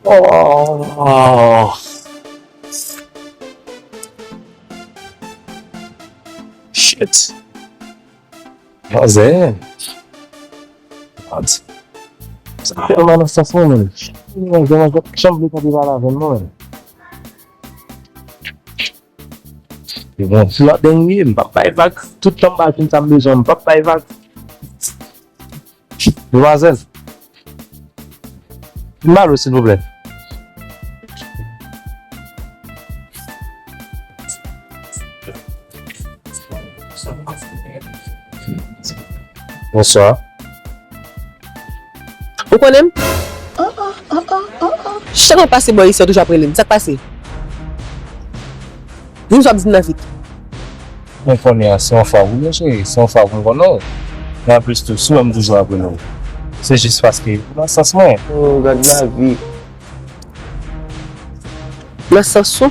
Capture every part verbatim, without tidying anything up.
Oh. Shit. Manzè. Manzè. Sa tèlman nan sans mwen, menm. Manzè, manzè, janm vle kanpe pale avè m, non, menm. Bon, si w ap dènye, m p ap bay vag. Tout tan m ba timoun sa m bezwen, m p ap bay vag. Demwazèl, vin ba l, silvouplè. Bonswa. Ou konnen m? Chak mwen pase bò isi, w toujou ap rele m. Sa k pase? Di m sa w ap di m nan vit. Mwen konnen an, se yon fwa ou ye, cheri. Se yon fwa pou m konnen w. E anplis tou, si w wè m toujou ap rele w, se jis paske ou nan sans mwen. Oh, gad lavi. Nan sans ou?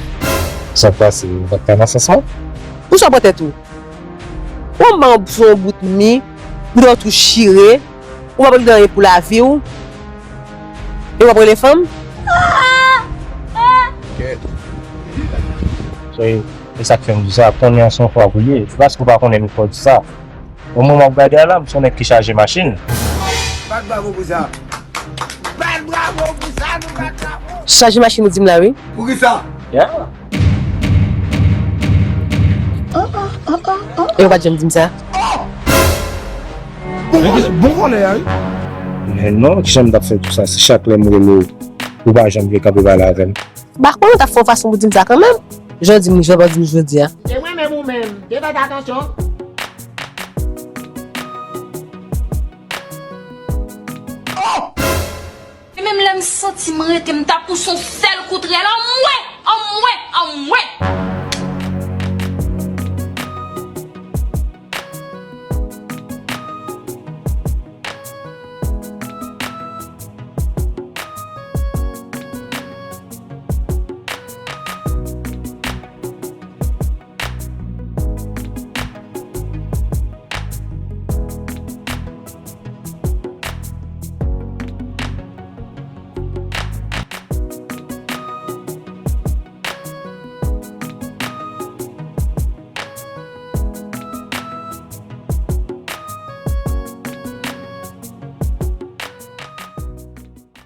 Sa k pase, ou pa t ka nan sans mwen? Pou sa w pran tèt ou? Ou ban w sou yon bout mi, bout ou tou chire, ou pa p regle anyen pou lavi w, e w ap rele fanm? Kèt. Cheri, e sa k fè m di sa, konnen an se yon fwa pou l ye. Se paske ou pa konnen m fè w di sa. Bon, mwen m ap gade a la, m se yon nèg ki chaje machin. Bat bravo pou sa. Bat bravo pou sa, nou bat bravo. Chaje machin ou di m la, wi. Poukisa? Yeah. E ou pa t janm di m sa. Bon vòlè a, wi. Men non, kijan m t ap fè tou sa? Si chak lè m rele w, ou pa janm vle kanpe pale avè m. M pa konnen w t ap fè yon fason pou di m sa kanmenm. Jan w di m, jan w di m jodi a. E mwen menm ou menm, te fè atansyon. Oh! E menm lè m santi m rete, m t ap pouse yon sèl kout rèl, anmwe! Anmwe! Anmwe!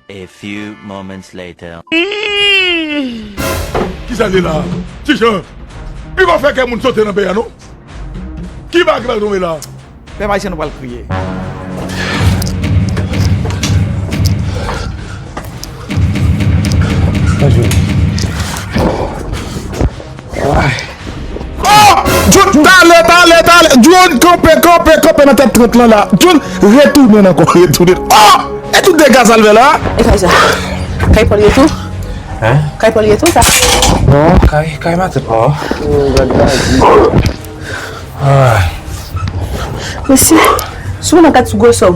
A few moments later. Kisa l ye la? Kijan? Li pa fè kè moun sote nan peyi a, non? Ki bagay ki pral tonbe la? Pèp ayisyen, nou pral kriye. Oh! John, talè, talè, talè! John, kanpe, kanpe, kanpe nan tèt trant lan la! John, retounen ankò, retounen! Oh! E tout dega sa l fè la? E kay sa? Kay pa w li ye tou? Hein? Kay pa w li ye tou, sa? Non, kay, kay matant mwen. Oh, gad la. Ah. Mesye, si w nan gad sou gwosè w,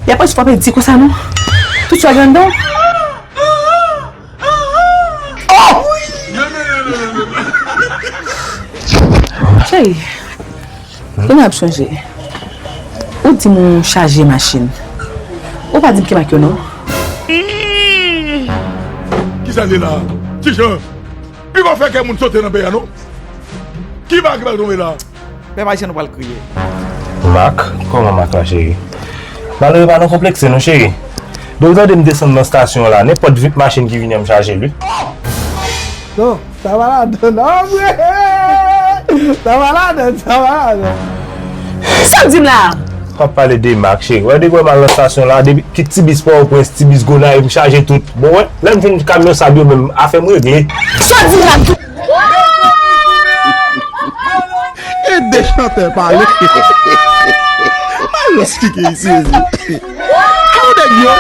y ap ap frape di konsa non. Tout sa gen anndan w. Oh! Cheri, kounye a m sonje. Ou di m ou chaje machin. Ou pa di m ki mak yo non. Kisa l ye la? Kijan? Li pa fè kè moun sote nan peyi a non. Ki bagay ki pral tonbe la? Pèp ayisyen, nou pral kriye. Mak? Kòman mak la, cheri? Malere pa nan konplekse non, cheri. Depi w tande m desann nan estasyon an la, nenpòt vit machin ki vini an, m chaje l, wi. Non, sa pa ladan non, vre. Sa pa ladan, sa pa ladan. Sa w di m la? W ap pale de mak, cheri. Wè, depi w wè m al nan estasyon la, depi, kit ti bis Pòtoprens, ti bis Gonayiv, m chaje tout. Bon, wè, lè m fin kamyon sab yo menm, afè m regle. Sa w di m la? E de chantè pale. Malos ki gen isi, mezi. Kote nèg yo?